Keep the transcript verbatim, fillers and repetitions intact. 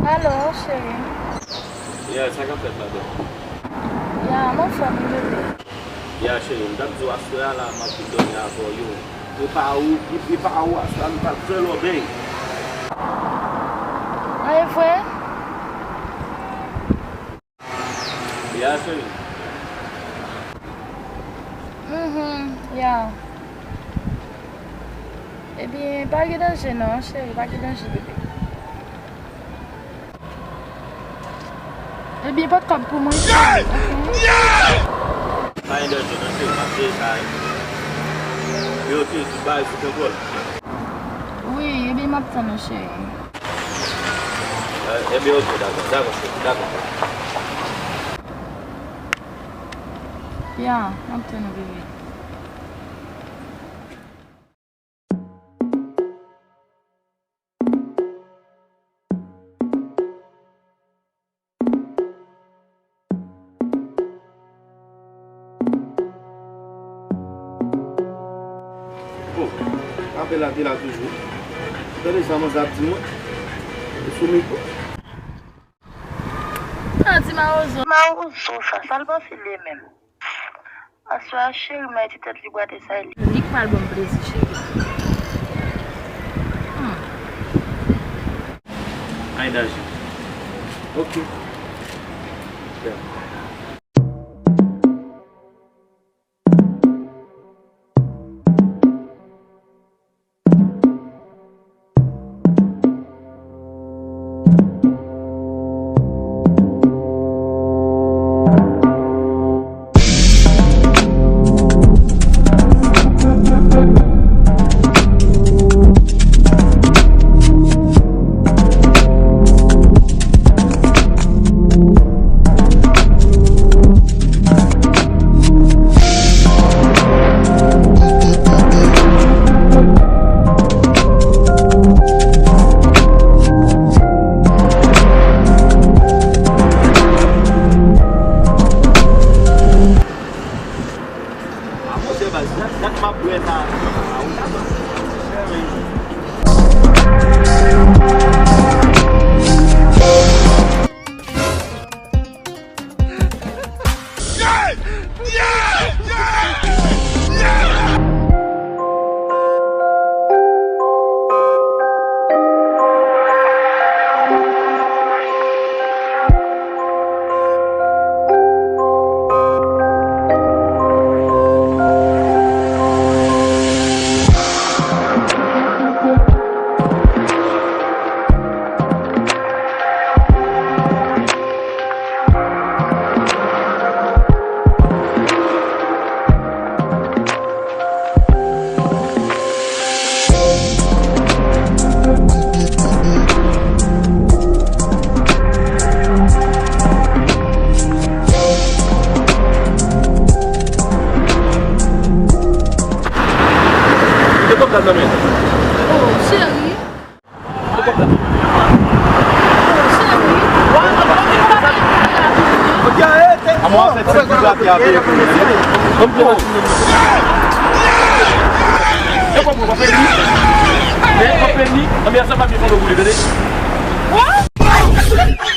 Alo, cheri. Yeah, sa k ap fèt la, bebe? Yeah, m anfòm, wi, bebe. Yeah, cheri, m t ap di w aswè a la, m ap vin dòmi avè w, yo. Epa ou, epa ou, aswè a nou t ap fè lòbèy. An, e vre? Yeah, cheri. Mhm, yeah. Ebyen, pa gen danje non, cheri, pa gen danje, bebe. Ebyen, pot kòb pou mwen, cheri, ok? Pa gen danje non, cheri, m ap jere sa. Yo, ok, tout bagay sou kontwòl. Wi, ebyen, m ap tann ou, cheri. Eh, ebyen, ok, dakò, dakò, cheri, dakò. Ya, m ap tann ou, bebe. Oh, apèl la te la toujou. Tande sa manzè ap di mwen. E sou mikwo. Sa di mawozo. Mawozo sa, sa l panse li menm? Aswè a, cheri, m a ti tèt li bwate sa li. Li k pral ban m plezi, cheri. Hmm. Ay, daje. Ok. Bèl. A, monchè, baz, dat, dat m ap bwè sa. A, ou ta bwè. Kite kòb la nan men. Oh, cheri. Kite kòb la. Oh, cheri. A mwen, an fèt, se pou la ki ap. Kòm pou. E kòm pou, pa fè ni. Men, pa fè ni. An, men, sa pa byen fè nou boule, tande. What?